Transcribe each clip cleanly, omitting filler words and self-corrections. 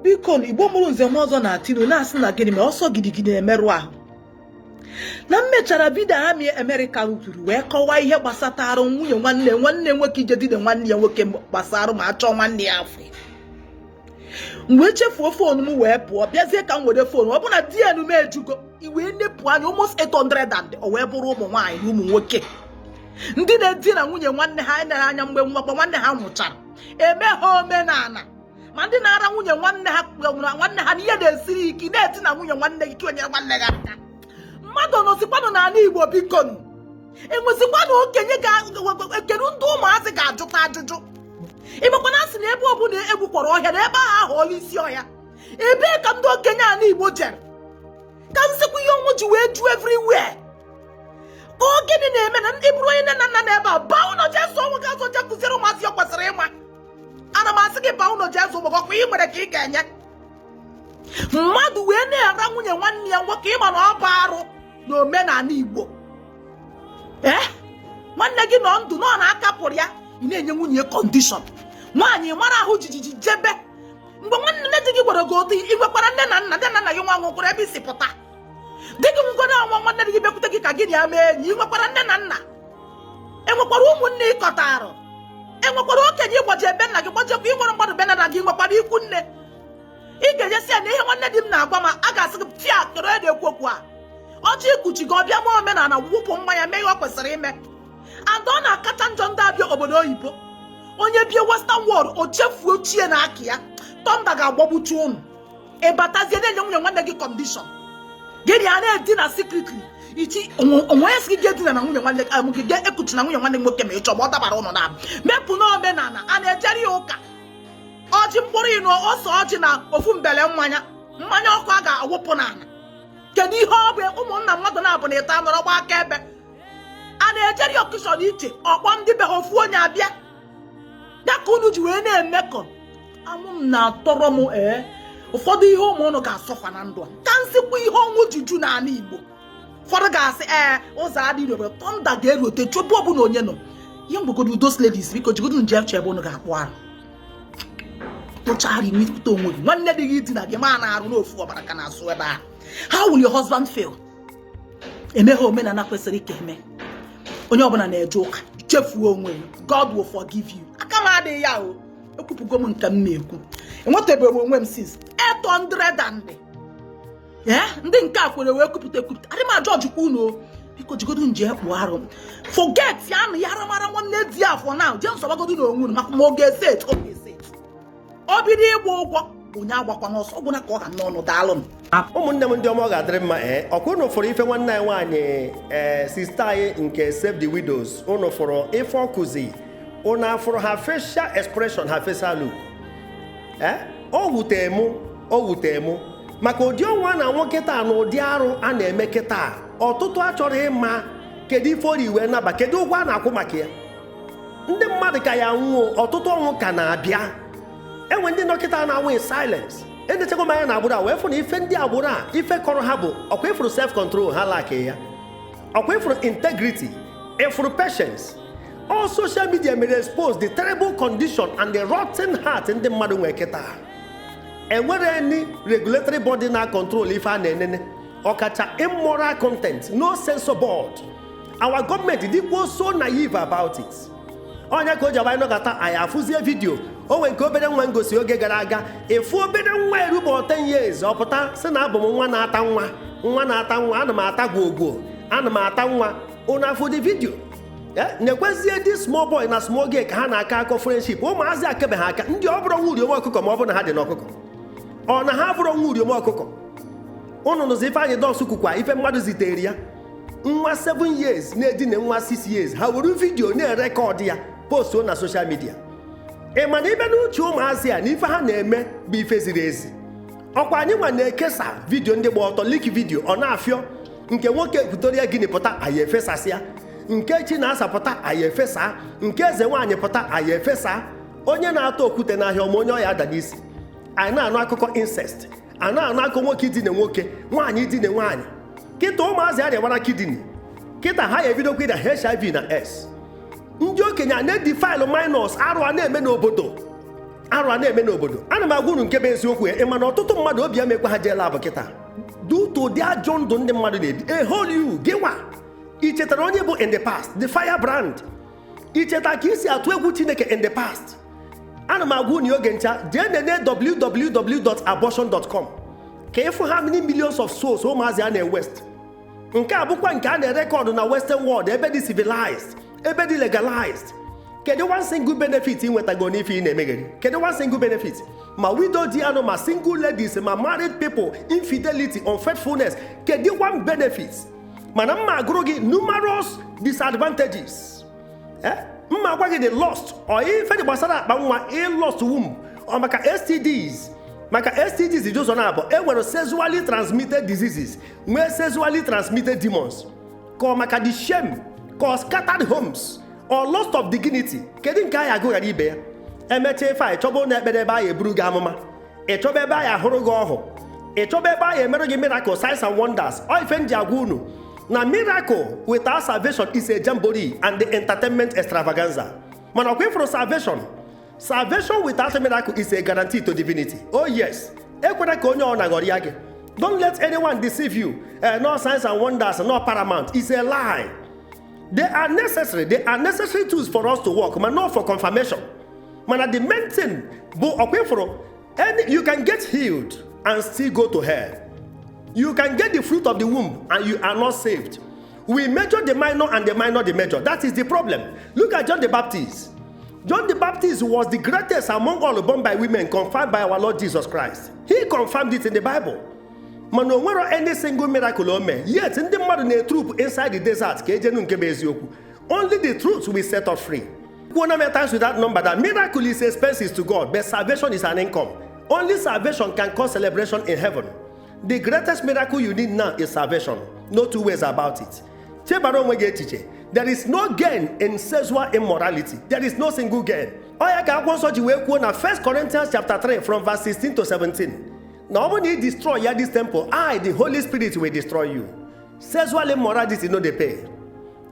Biko, Igbo mụrụ nze m ọzọ na-atinu na-asị na gịnị ma ọsọ gidigidi na-emerụ ahụ. Na m mechara video amị Amerịka kwuru wee kọwaa ihe gbasatara nwunye nwanne nwanne nwoke ije dine nwanne ya nwoke gbasara ma achọọ nwanne ya afọ. M wee chefuo phone m wee pụọ, bịazie ka m were phone. Ọ bụ na DM m ejugo iwee nepụ anya, almost 800 and o wee bụrụ ụmụ nwaanyị na ụmụ nwoke ndị na-edina nwunye nwanne ha nere anya mgbe nwakwa nwanne ha nwụchara, eme ha omenala, ma ndị na-ara nwunye nwanne ha nwanne ha na ihe na-esiri ike, na-edina nwunye nwanne gị ka onyere nwanne gị aka. Mmadụ nọzikwanụ n'ala Igbo, bikonu, enwezikwanụ okenye ga-ekenu ndị ụmụazị ga-ajụta ajụjụ. Ịmakwana asị na ebe ọbụla egbukwara ọhịa na ebe ahụ aghọọla isi ọhịa. Ebee ka ndị okenye ala Igbo jere ka nsikwa ihe ọnwụ ji wee ju everywhere? Ka ọ gịnị na-eme na ndị bụrụ onye nne na nna n'ebe a? Baa ụlọ, jee zụọ ụmụ gị azụ, jee kụziere ụmụazị ya kwesịrị ịma. Ana m asị gị, baa ụlọ, jee zụọ ụmụ gị. Ọkwa ị nwere ka ị ga-enye mmadụ wee na-ara nwunye nwanne ya nwoke. Ịma na ọ bụ arụ na omenala Igbo. Ee, nwanne gị nọ ndụ nọ na-akapụrụ ya, ị na-enye nwunye condition. Nwaanyị mara ahụ jijiji jebe mgbe nwanne nne di gị gwara gị otu. Ị nwekwara nne na nna, nne na nna gị nwa nwụkwara ebe isi pụta. Di gị nwụgoro anwa, nwanne di gị bịakwute gị ka gị na ya mee enyi. Ị nwekwara nne na nna, enwekwara ụmụnne ịkọtarụ, enwekwara okenye ịgbaji ebe nna gị gbajekwa. Ị nwere mmadụ be nna gị, nwekwara ikwu nne ị ga-enyesi ya na ihe nwanne di m na-agwa m. A ga-asị gị tia kere onye na-ekwu okwu a ọjị ikpuchi gị. Ọbịa ma omenala, wụpụ mmanya, mee ihe ọ kwesịrị ime. And ọ na-akacha njọ ndị abịa obodo oyibo. Onye bie western world, o chefuo ochie na aka ya. Thunder ga-agbagbuchu unu. Ịbatazie na-enye nwunye nwanne gị condition, gịnị a na-edina secretly? Ichi onwe ya sị gị ga-edina na nwunye nwanne gị, ga-ekuchi na nwunye nwanne gị nwoke ma ị chọọ, ma ọ dabara ụnụ na mepụ n'omenala a na-ejere ya ụka. Ọjị mkpụrụ ịnụ ose ọjị na ofu mbele mmanya, mmanya ọkụ a ga-awụpụ n'ala. Kedu ihe ọ bụ? Ụmụnna mmadụ na-abụ na ịta nọrọ gba aka ebe a na-ejeri occasion iche, ọkpọ ndị be ha, ofu onye abịa ya ka unu ji wee na-emekọ. Amụ m na-atọrọ m. Ee, ụfọdụ ihe ụmụ ụnụ ga-asọfa na ndụ a ka nsikwa ihe ọnwụ ji ju n'ala Igbo. Ụfọdụ ga-asị, ee, ụzọ adịghị obodo. Thunder ga-erote chọbụ ọbụla onye nọ ihe mgbegodo. Those ladies, biko, jigodo nje eche ebe unu ga-akpụ arụ tụchara nwepụta onwe gị. Nwanne dị gị idina gị ma na-arụ n'ofu ọbara ka na-asụ ebe ahụ. How will your husband feel? Emeghe omenala kwesịrị ka eme. Onye ọbụla na-eje ụka, chefuo onwe gị. God will forgive you. Aka m adịghị ya o. Ekwupụgo m nke m na-ekwu. Enwetabeghị m onwe m since 800 and ee ndị nke a kwere wee kwupụta ekwupụta. Adị m ajọ jikwa unu o. Biko, jigodo nje kpụọ arụ, forget ya nụ ya aramara nwanne di ya for now. Jee nsọbagodo na onwe unu, maka ma ọ ga-ese etu ọ ga-ese etu ọ bido ịgba ụgwọ, onye agbakwa n'ọsọ ọ gwụna ka ọ ga n'ọnụ. Daalụ. Ụmụnne m ndị ọma, ọ ga-adịrị mma. Ee, ọkwa unu fụrụ ife nwanne anyị nwaanyị, ee, sister anyị nke Save the Widows? Unu fụrụ ife ọ kụzi? Unu afụrụ ha facial expression, ha facial look? Ee, o wute mụ, o wute mụ maka ụdị ọnwa na nwoke taa na ụdị arụ a na-eme kịta. Ọtụtụ achọrọ ịma kedu ife ori wee naba, kedu ụgwọ a na-akwụ maka ya. Ndị mmadụ ka ya nwụọ, ọtụtụ ọnwụ ka na-abịa. Enwe ndị dọkịta na-anwụ in silence. Edechego m anya na agbụrụ a wee fụ na ife ndị agbụrụ a, ife kọrọ ha bụ ọkwa ịfụrụ self control ha lack ya, ọkwa ịfụrụ integrity, ịfụrụ patience. All social media mere expose the terrible condition and the rotten heart ndị mmadụ nwee kịta. Enwere any regulatory body na control ife a na-enene, ọkacha immoral content? No censor board. Our gọọmenti dịkwuo so naive about it. Onye ka o ji agbanye nọkọta anyị afụzie video o nwere nke obere nwa ngosi oge gara aga. Ịfụ obere nwa erube 10 years, ọ pụta sị na abụ m nwa na-ata nwa, nwa na-ata nwa, ana m ata gwogwo, ana m ata nwa. Unu afụ the video? Nekwezie this small boy na small girl ka ha na-akọ akọ friendship. Ụmụazị akebe ha aka ndị ọ bụrụ nwa uriom ọkụkọ, ma ọ bụrụ na ha dị n'ọkụkọ, ọ na ha bụrụ nwa uriom ọkụkọ. Ụnụ nụzi ife anyị dọsụ kwukwa, ife mmadụ zitere ya, nwa 7 years na-edina nwa 6 years. Ha were video na-erecord ya, postuo na social media. Ị ma na ibe n'uche ụmụazị a na ife ha na-eme bụ ife ziri ezi? Ọkwa anyị nwa na-ekesa video ndị gba ọtọ, leak video, ọ na-afịọ nke nwoke Equatorial Guinea pụta, anyị efesasịa. Nke chi na-asapụta, anyị efesa. Nke eze nwaanyị pụta, anyị efesa. Onye na-atọ okwute n'ahịa ọma, onye ọya ada n'isi. Anyị na-anụ akụkọ incest, a na-anụ akụkọ nwoke idine nwoke, nwaanyị idine nwaanyị. Kịta ụmụazị arịawara kidney, kịta ha ya ebidokwa ịda HIV na S. Ndị okenye a na-edefile minors. Arụ a na-eme n'obodo. Arụ a na-eme n'obodo. Ana m agwa unu nke bụ eziokwu. Ị ma na ọtụtụ mmadụ obi emekwa ha jee lab kịta due to ụdị ajọ ndụ ndị mmadụ na-ebi. A whole you gịnwa, ị chetara onye bụ in the past, the firebrand? Ị cheta ka isi atụ egwu Chineke in the past? Ana m agwa unu oge ncha, jee nene www.abortion.com ka ịfụ how many millions of souls ụmụazị a na-waste. Nke a bụkwa nke a na-erecord na western world, ebe dị civilized, ebe dị legalized. Kedu one single benefit ị nwetago n'ife ị na-emegheri? Kedu one single benefit? Ma widow di anụ, ma single ladies, ma married people, infidelity, unfaithfulness, kedu one benefit? Mana mma agụrụ gị numerous disadvantages. Mma agwa gị the lost ọ ife dị gbasara akpa nwa, lost womb, ọ maka STDs. Maka STDs dị ụzọ na-abụ: e nwere sexually transmitted diseases, nwee sexually transmitted demons. Ka ọ maka the shame, ka ọ scattered homes or loss of dignity, kedu nke anyị agụghara ibe ya? Emechaa ife a, ịchọba ụlọ ekpere ebe anyị eburu gị amụma, ịchọba ebe anyị ahụrụ gị ọhụ, ịchọba ebe anyị emerụ gị miracle, signs and wonders. Ọ ife m ji agwa unu na miracle without salvation is a jamboree and the entertainment extravaganza. Mana ọkwa ịfụrụ salvation, salvation without a miracle is a guarantee to divinity. Oh yes. Ekwela ka onye ọ na-aghọrọ ya gị. Don't let anyone deceive you. No signs and wonders no paramount is a lie. They are necessary. They are necessary tools for us to work, but not for confirmation. Mana the main thing bụ, ọkwa ịfụrụ any, you can get healed and still go to hell. You can get the fruit of the womb and you are not saved. We measure the minor and the minor the major. That is the problem. Look at John the Baptist. John the Baptist was the greatest among all born by women, confirmed by our Lord Jesus Christ. He confirmed it in the Bible. Mana o nwero any single miracle o mee. Yet ndị mmadụ na-etroop inside the desert ka ejenu nke bụ eziokwu. Only the truth will set us free. Kwuo na times with that number that miracle is expenses to God, but salvation is an income. Only salvation can cause celebration in heaven. The greatest miracle you need now is salvation. No two ways about it. Chebara onwe gị echiche. There is no gain in sexual immorality. There is no single gain. Ọ ya ka akwụkwọ nsọ ji wee kwuo na 1 Corinthians chapter 3 from verse 16 to 17 na ọ bụrụ na ị destroy ya this temple, I, the Holy Spirit, will destroy you. Sexual immorality no dey pay.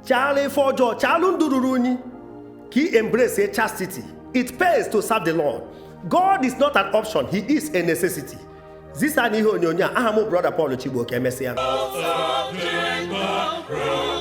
Chaalụ ife ọjọọ, chaalụ ndụ ruru unyi ka ị embrace chastity. It pays to serve the Lord. God is not an option, he is a necessity. Zisa na ihe onyonyo a. Aha m, Brother Paul Chigbo. Ka emesịa. Of Jacob.